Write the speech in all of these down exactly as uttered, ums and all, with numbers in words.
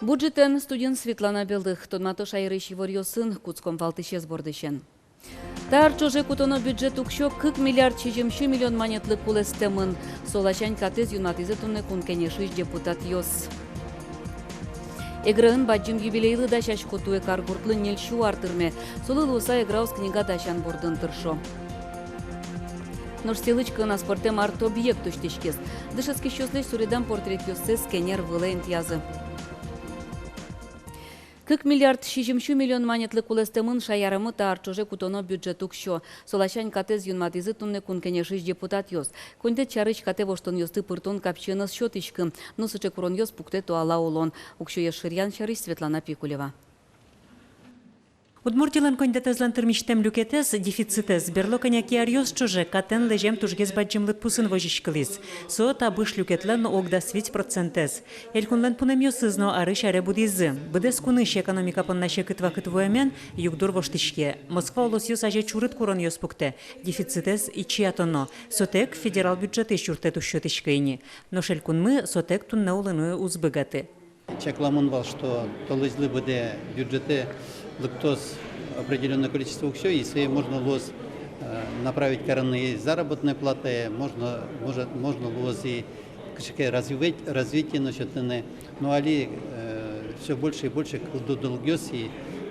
Бур ӝытэн! Студиын Светлана Белых. Тодмато шаерысь иворъёсын. Кутском валтӥсез бордысен. Та ар ӵоже кутоно бюджет уксё кык миллиард сизьымсю миллион манетлы кулэстэмын. Со ласянь катэз юнматӥзы туннэ Кун Кенешысь депутатъёс. Эграын бадӟым юбилейлы дасясько. Туэ каргуртлы ньыльсю ар тырме. Солы луыса Эграос книга дасян бордын тыршо. Нош Силычкоын аспӧртэм арт-объект усьтӥськиз. Дышетскисьёслэсь суредам портретъёссэс кенер вылэ интыязы. Кык миллиард сизьымсю миллион манетлы кулэстэмын шаерамы та ар ӵоже кутоно бюджет уксё. Со ласянь катэз юнматӥзы туннэ Кун Кенешысь депутатъёс. Коньдэт сярысь катэ воштонъёсты пыртон капчиен ӧз сётӥськы. Но сыӵе куронъёс пуктэ туала улон. Уксёез шыръян сярысь Светлана Пикулева. Удмуртилэн коньдэтэзлэн тырмисьтэм люкетэз, дефицитэз, берло кӧня ке аръёс ӵоже катэн лэзем тужгес бадӟым лыдпусын возиськылӥз. Со табыш люкетлэн ог дас вить процентэз. Элькунлэн пунэмъёсыз но арысь аре будӥзы. Быдэс кунысь экономика понна секыт вакыт вуэмен, югдур воштӥське. Москва улосъёс азе чурыт куронъёс пуктэ. Дефицитэз ичиятоно. Сотэк федерал бюджетысь юрттэт уз сётӥськы ини. Нош элькунмы сотэк туннэ улыны уз быгаты. Чакламын вал, что толэзьлы быдэ бюджетэ лыктоз определённое количество уксё, и сое можно луоз, э, направить карыны и заработной платае, можно, может, можно луоз и кыӵе ке развивать, развитие но сётыны. Но али, э, всё больше и больше кылдо долгъёс, и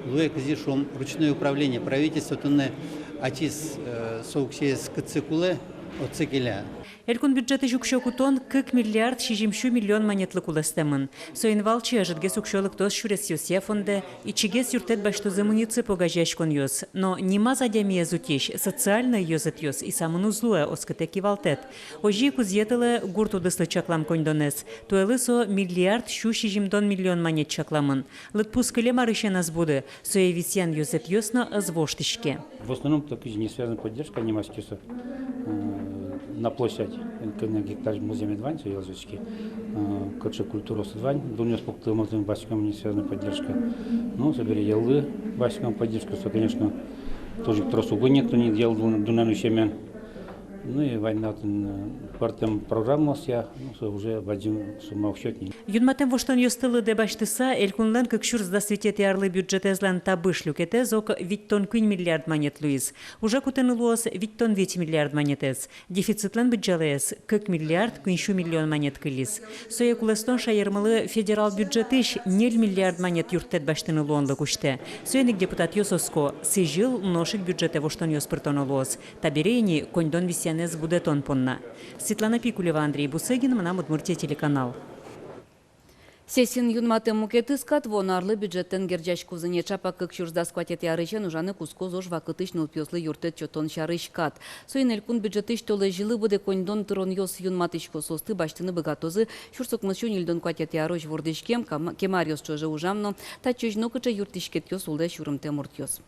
луэ, кызьы шуом, ручное управление. Правительство туннэ ачиз, э, со уксёез кытчы кулэ, отчы келя. Элькун бюджетысь уксё кутон кык миллиард сизьымсю миллион манетлы кулэстэмын. Соин валче ӧжытгес уксё лыктоз сюресъёсъя фондэ, ичигес юрттэт басьтозы муниципал огазеяськонъёс. Но нимаз адямиез утись социальной ёзэтъёс исамын уз луэ, оскытэ кивалтэт. Озьы ик уз йӧтылэ гурт удыслы чаклам коньдонэз. Туэлы со миллиард сю сизьымдон миллион манет чакламын. Лыдпус кылем арысен ӧз буды, сое висъян ёзэтъёс но ӧз воштӥське. В основном только не связана поддержка, нимаське со, э, на площадь, э, кӧня гектар музъемед вань, со йӧлзэс ке, э, кыӵе культураосыд вань, дунъёс пуктылмытын басьтом не связана поддержка. Ну, собере йӧллы басьтом поддержка, со, конечно, тоже трос уг ни, то ни йӧл дун-, дунэн усемен. Ну и вань на отын, э, пӧртэм программаосъя, ну, со уже бадӟым сумма уг сёт ни. Юнматэм воштонъёсты лыдэ басьтыса, элькунлэн кык сюрс дас витетӥ арлы бюджетэзлэн табыш люкетэз ог витьтон куинь миллиард манет луиз. Уже кутыны луоз витьтон вить миллиард манетэз. Дефицитлэн быдӟалаез кык миллиард куиньсю миллион манет кылиз. Сое кулэстон шаермылы федерал бюджетысь ньыль миллиард манет юрттэт басьтыны луонлык усьтэ. Соин ик депутатъёс оско: сӥзьыл, нош ик бюджетэ воштонъёс пыртоно луоз. Табере ини коньдон висъянэз будэтон понна. Светлана Пикулева, Андрей Бусыгин, «Мынам Удмуртие» телеканал. Сессиын юнматэм мукетыз кат вуоно арлы бюджетэн герӟаськоз ини. Чапак кык сюрс дас куатетӥ арысен ужаны кутскоз ож вакытысь нылпиослы юрттэт сётон сярысь кат. Соин элькун бюджетысь толэзьлы быдэ коньдон тыронъёс юнматӥсько. Соосты басьтыны быгатозы сюрс укмыссю ньыльдон куатетӥ арозь вордӥськем, кама-, кема аръёс ӵоже ужам но татчозь нокыӵе юрттӥськетъёс улдэ сюрымтэм муртъёс.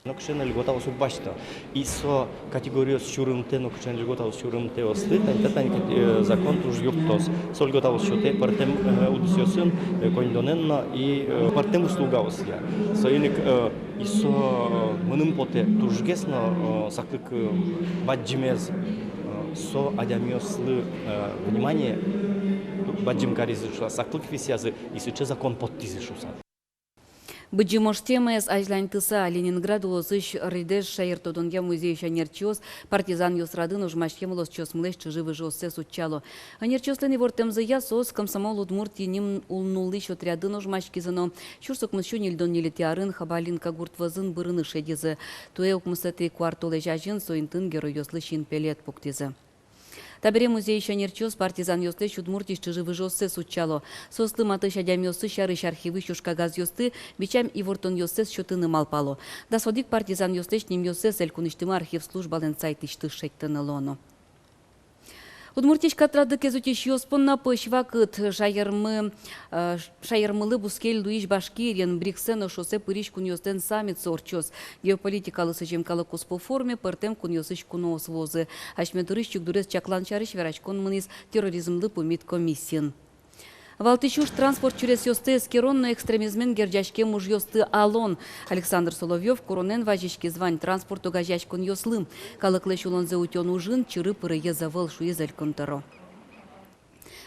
Нокыӵе но льготаос уг басьто. И со категориос сюрымтэ, нокыӵе но льготаос сюрымтэосты тани та, тани, э, закон туж юрттоз. Со льготаос сётэ пӧртэм, э, удысъёсын, э, коньдонэн но и, э, пӧртэм услугаосъя. Соин ик, э, и со, э, мыным потэ, тужгес но, э, саклык, э, бадӟымез, э, со адямиослы, э, внимание бадӟым каризы шуса, саклык висъязы, и сыӵе закон поттӥзы шуса. Быдӟым ож темаез азьланьтыса, Ленинград улосысь Ридеш шаертодонъя музейысь ӧнерчиос партизанъёс рады ожмаськем улосчиосмылэсь чыжы-выжыоссэс утчало. Ӧнерчиослэн ивортэмзыя, соос «Комсомол Удмуртии» ним улыны улӥсь отрядын ожмаськизы но сюрс укмыссю ньыльдон ньылетӥ арын Хабалинка гурт вӧзын бырыны шедизы. Туэ укмысэтӥ куартолэзь азьын со интыын геройёслы синпелет пуктӥзы. Табере музейысь ӧнерчиос партизанъёслэсь Удмуртиысь чыжы-выжыоссэс утчало. Соослы матысь адямиоссы сярысь архивысь ужкагазъёсты, бичам ивортонъёссэс сётыны малпало. Дас одӥг партизанъёслэсь нимъёссэс элькунысьтымы архив службалэн сайтысьтыз шедьтыны луоно. Удмуртиысь катрадлыкез утисьёс понна пӧсь вакыт. Шаермы, э, шаермылы бускель луись Башкириен БРИКС-э но ӵошен пырись кунъёслэн саммитсы ортчоз. Геополитикалы сӥзем калык куспо форуме пӧртэм кунъёсысь куноос вуозы. Асьме дырысь югдурез чаклан сярысь вераськон мынӥз терроризмлы пумит комиссиын. Валтӥсь уж — транспорт сюресъёсты эскерон но экстремизмен герӟаськем ужъёсты алон. Александр Соловьёв куронэн вазиськиз вань транспорт огазеяськонъёслы. Калыклэсь улонзэ утён ужын чыры-пырыез ӧвӧл, шуиз Элькун тӧро.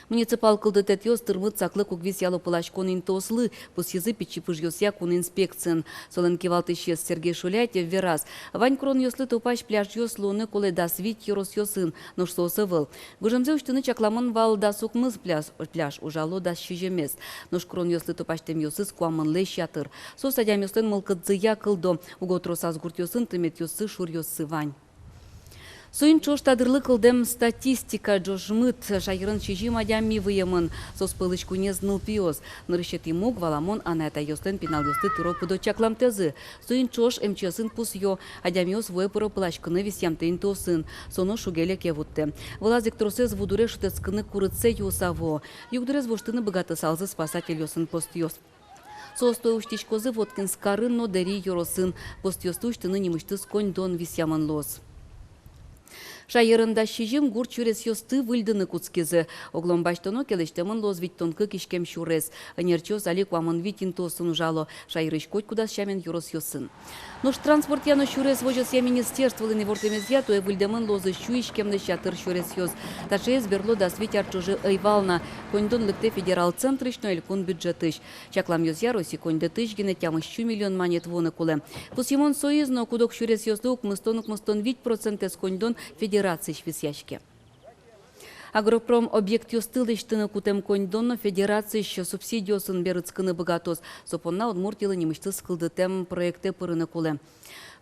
Муниципал кылдытэтъёс тырмыт саклык уг висъяло пыласькон интыослы, пусйизы пичи пыжъёсъя кун инспекциын. Солэн кивалтӥсез Сергей Шуляев вераз, вань куронъёслы тупась пляжъёс луыны кулэ дас вить ёросъёсын, нош соос ӧвӧл. Гужемзэ усьтыны чакламын вал дас укмыс пляж, пляж, ужало дас сизьымез. Нош куронъёслы тупасьтэмъёсыз куамынлэсь ятыр. Соос адямиослэн мылкыдзыя кылдо, уго тросаз гуртъёсын тыметъёссы, шуръёссы вань. Соин ӵош та дырлы кылдэм статистика ӝожмыт: шаерын сизьым адями выемын, соос пӧлысь куинез нылпиос. Нырысетӥ муг, валамон, анай-атайёслэн пиналъёсты тыро-пыдо чакламтэзы. Соин ӵош МЧС-ын пусъё: адямиос вуэ пыро пыласькыны висъямтэ интыосын, со но шуге-леке вуттэ. Вылаз ик тросэз ву дуре шутэтскыны курытсэ юыса вуо. Югдурез воштыны быгатысалзы спасательёсын постъёс. Соос туэ усьтӥськозы Воткинск карын но Дэри ёросын. Постъёсты усьтыны нимысьтыз коньдон висъямын луоз. Шаерын дас сизьым гурт сюресъёсты выльдыны кутскизы. Оглом басьтоно ке, лэсьтэмын луоз витьтон кык иськем сюрес. Ӧнерчиос али куамын вить интыосын ужало, шаерысь котькудаз сямен ёросъёсын. Нош транспортъя но сюрес возёсъя министерстволэн ивортэмезъя, туэ выльдэмын луозы сю иськемлэсь ятыр сюресъёс. Таӵеез берло дас вить ар ӵоже ӧй вал на. Коньдон лыктэ федерал центрысь но элькун бюджетысь. Чакламъёсъя, Россия коньдэтысь гинэ тямыс сю миллион манет вуыны кулэ. Пусйымон соиз но, куд-ог сюресъёслы укмыстон, укмыстон вить процентэз коньдон федерациысь висъяське. Агропром объектъёсты лэсьтыны кутэм коньдон но федерациысь субсидиосын берытскыны быгатоз. Со понна Удмуртилы нимысьтыз кылдытэм проектэ пырыны кулэ.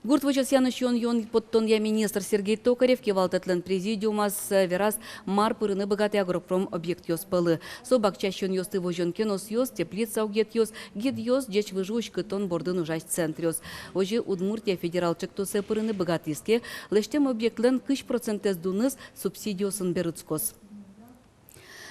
Гурт возёсъя но сиён-юон поттонъя министр Сергей Токарев кивалтэтлэн президиумаз вераз, мар пырыны быгатэ агропром объектъёс пӧлы. Со бакча сиёнъёсты возён кеносъёс, теплица огъетъёс, гидъёс, ӟеч выжы уськытон бордын ужась центръёс. Озьы Удмуртия федерал ӵектосэ пырыны быгатӥз ке, лэсьтэм объектлэн кызь процентэз дуныз субсидиосын берытскоз.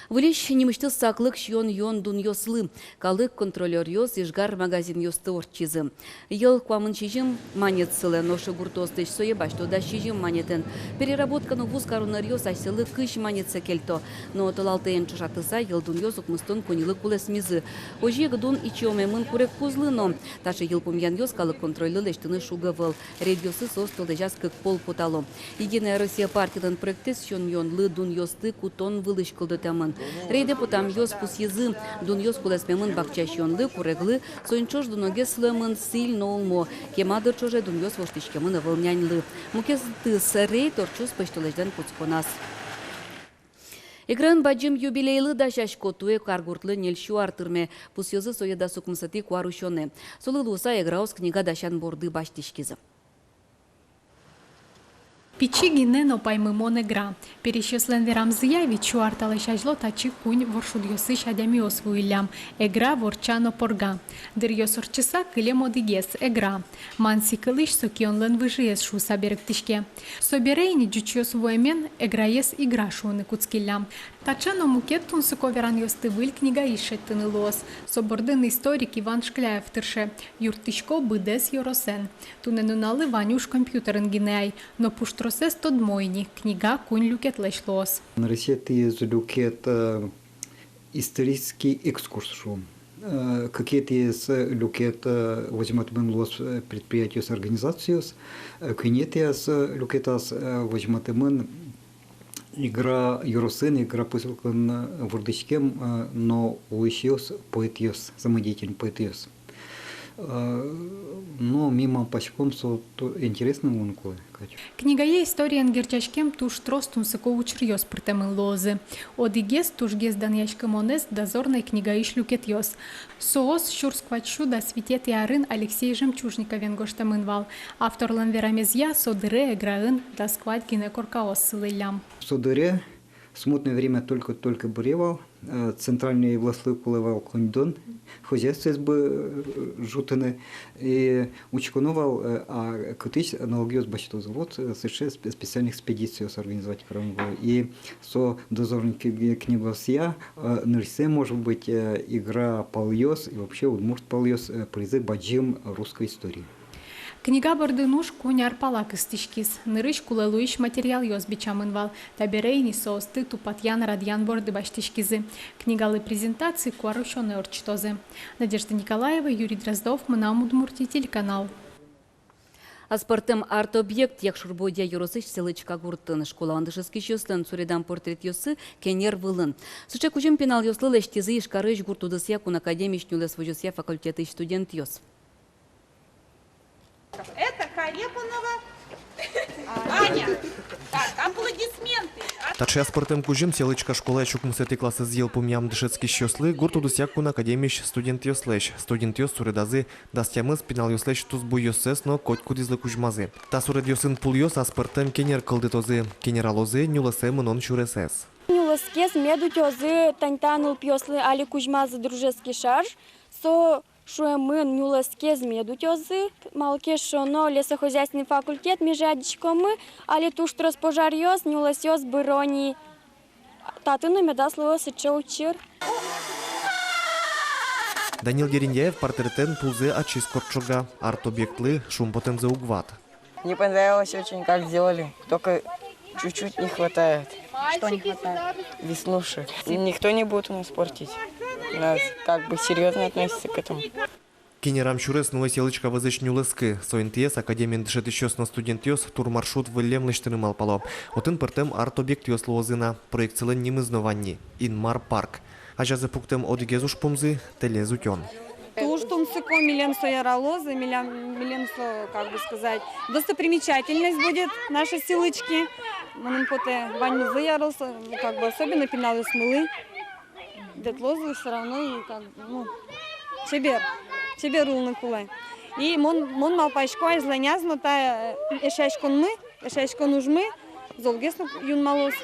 Выльысь нимысьтыз саклык сиён-юон дунъёслы. Калык контролёръёс ижгар магазинъёсты ортчизы. Йӧл куамын сизьым манет сылэ, нош гуртоосысь сое басьто дас сизьым манетэн. Переработка но вузкарон ӧръёс асьсэлы кызь манетсэ кельто. Но толалтэтэн ӵошатыса, йӧл дунъёс укмыстон куиньлы кулэсмизы. Озьы ик дун ичиомемын курегпузлы но. Таӵе йылпумъянъёс калык контрольлы лэсьтыны шуг ӧвӧл. Рейдъёсы соос толэзяз кык пол потало. «Единая Россия» партилэн проектэз сиён-юонлы дунъёсты кутон вылысь кылдытэмын. Рейдэ потэмъёс пусйизы: дунъёс кулэсмемын бакча сиёнлы, куреглы, соин ӵош дуногес луэмын сӥль но улмо. Кема дыр ӵоже дунъёс воштӥськемын ӧвӧл няньлы. Мукетыз рейд ортчоз пӧсьтолэзьлэн кутсконаз. Эграын бадӟым юбилейлы дасясько. Туэ каргуртлы ньыль сю ар тырме. Пусйозы сое дас укмысэтӥ куарусёнэ. Солы луыса эграос книга дасян борды басьтӥськизы. Пичи гинэ, но паймымон Эгра. Пересьёслэн верамзыя, вить сю ар талэсь азьло татчы куинь воршудъёсысь адямиос вуиллям: Эгра, Ворча но Порга. Дыръёс ортчыса кылем одӥгез — Эгра. Мансий кылысь со кионлэн выжыез шуыса берыктӥське. Собере ини ӟучъёс вуэмен Эграез Игра шуыны кутскиллям. Таӵе но мукет тунсыко веранъёсты выль книгаысь шедьтыны луоз. Со бордын историк Иван Шкляев тырше. Юрттӥсько быдэс ёросэн. Туннэ нуналлы вань уж компьютерын гинэ ай, но пуштросэз тодмо ини: книга куинь люкетлэсь луоз. Нырысетӥез люкет, э, исторический экскурс шуом. Э, кыкетӥез, э, люкет, э, возьматэмын луоз, э, предприятиос, организациос. Э, куинетӥез, э, люкетаз, э, возьматэмын Игра ёросын, Игра поселокын, э, вордӥськем, э, но улӥсьёс, поэтъёс, самодеятельный поэтъёс. Э, но ми малпаськом, со ту-, интересно луыны кулэ кадь. Книгае историен герӟаськем туж трос тунсыко учыръёс пыртэмын луозы. Одӥгез тужгес данъяськымонэз — «Дозорной» книгаысь люкетъёс. Соос сюрс куать сю дас витетӥ арын Алексей Жемчужниковен гожтэмын вал. Авторлэн верамезъя, со дыре Эграын дас куать гинэ коркаос сылӥллям. Со дыре смутное время только-только быре вал, э, центральной властьлы кулэ вал коньдон хозяйствоез бы, э, ӝутыны, и учконо вал, э, а кытысь налогъёс басьтозы. Вот, э, сыӵе спе-, специальной экспедициос организовать кароно вал. И со «Дозорной» кни-, книгаосъя, э, нырысьсэ, может быть, э, Игра палъёс и вообще удмурт палъёс, э, пыризы бадӟым русской историе. Книга бордын уж куинь ар пала кыстӥськиз. Нырысь кулэ луись материалъёс бичамын вал. Табере ини соосты тупатъян-радъян борды басьтӥськизы. Книгалы презентаци куарусёнэ ортчытозы. Надежда Николаева, Юрий Дроздов, «Мынам Удмуртие» телеканал. Аспӧртэм арт-объект Якшур-Бӧдья ёросысь Селычка гуртын. Школаын дышетскисьёслэн суредам портретъёссы кенер вылын. Сыӵе кузьым пиналъёслы лэсьтӥзы Ижкарысь гурт удысъя кун академиысь нюлэс возёсъя факультетысь студентъёс. Это Карепунова Аня. Так, аплодисменты. Таӵе аспӧртэм кузьым Селычка школаысь укмысэтӥ классэз йылпумъям дышетскисьёслы гурт удысъя кун академиысь студентъёслэсь. Студентъёс суредазы дас тямыс пиналъёслэсь тусбуйёссэс но котькудӥзлы кузьмазы. Та суредъёсын пулъёс аспӧртэм кенер кылдытозы, кенералозы нюлэсэ мынон сюресэз. Нюлэскез мед утёзы тани та нылпиослы, али кузьмазы дружеский шар. Со шуэмын, нюлэскез мед утёзы, малы ке шуоно лесохозяйственный факультет, ми же адӟиськомы, али туж трос пожаръёс, нюлэсъёс быро ни. Татын но медаз луы сыӵе учыр. Данил Дерендяев портретэн пулзэ ачиз кортчога, арт-объектлы шумпотэмзэ уг ват. Мне понравилось очень, как сделали. Только чуть-чуть не хватает. Что не хватает? Веснушек. Никто не будет у нас портить. У нас как бы серьёзно относятся к этому. Кенерам сюрес нуэ Селычка вӧзысь нюлэскы. Со интыез академиын дышетӥсьёс но студентъёс турмаршрут выллем лэсьтыны малпало. Отын пӧртэм арт-объектъёс луозы на. Проектсылэн нимыз но вань ни — «Инмар парк». Азязы пуктэм одӥгез ужпумзы — тэлез утён. Туж тунсыко, милем со яралоз, милям, милем со, как бы сказать, достопримечательность будет нашей Селычки. Мыным потэ, ваньмызлы яралоз, как бы особенно пиналъёсмылы. Ветлозы всё равно и как бы, ну, чебер, чебер улыны кулэ. И мон, мон малпасько, азьланяз но та, э, эшъяськонмы, эшъяськон ужмы золгес но юнмалоз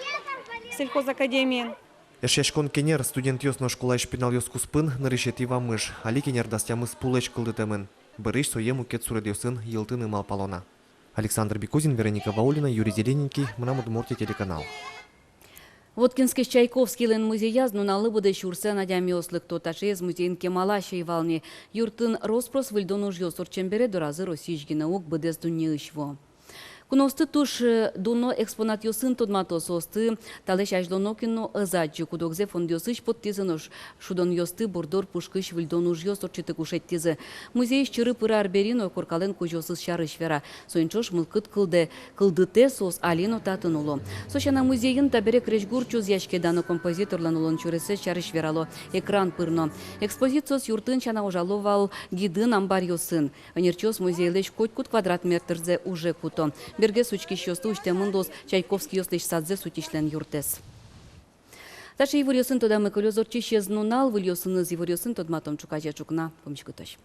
сельхозакадемиен. Эшъяськон кенер студентъёс но школаысь пиналъёс куспын нырысетӥ вамыш. Али кенер дас тямыс пулэсь кылдытэмын. Бӧрысь сое мукет суредъёсын йылтыны малпало на. Александр Бекузин, Вероника Ваулина, Юрий Зелененький, «Мынам Удмуртие» телеканал. Воткинскысь Чайковскийлэн музеяз нуналлы быдэ сюрсэн адямиос лыкто. Таӵеез музейын кемалась ӧй вал ни. Юртын рос-прос выльдон ужъёс ортчем бере доразы Россиысь гинэ уг, быдэс дуннеысь вуо. Куноосты туж, э, дуно экспонатъёсын тодмато. Соосты талэсь азьло нокин но ӧз адӟы. Куд-огзэ фондъёсысь поттӥзы, нош шудонъёсты борддор пушкысь выльдон ужъёс ортчытыку шедьтӥзы. Музейысь чыры-пыры арбери но коркалэн кузёосыз сярысь вера. Соин ӵош мылкыд кылдэ, кылдытэ, соос али но татын уло. Со сяна, музейын табере крезьгур чузъяське, дано композиторлэн улон сюресэз сярысь верало экран пыр но. Экспозициос юртын сяна ужало вал гидын, амбаръёсын. Ӧнерчиос музейлэсь котькуд квадрат метрзэ уже куто. Бергес учкисьёсты усьтэмын луоз Чайковскийёслэсь садзэс утисьлэн юртэз. Таӵе иворъёсын тодамы кылёз ортчисез нунал. Выльёсыныз иворъёсын тодматом ӵуказе ӵукна. Пумиськытозь.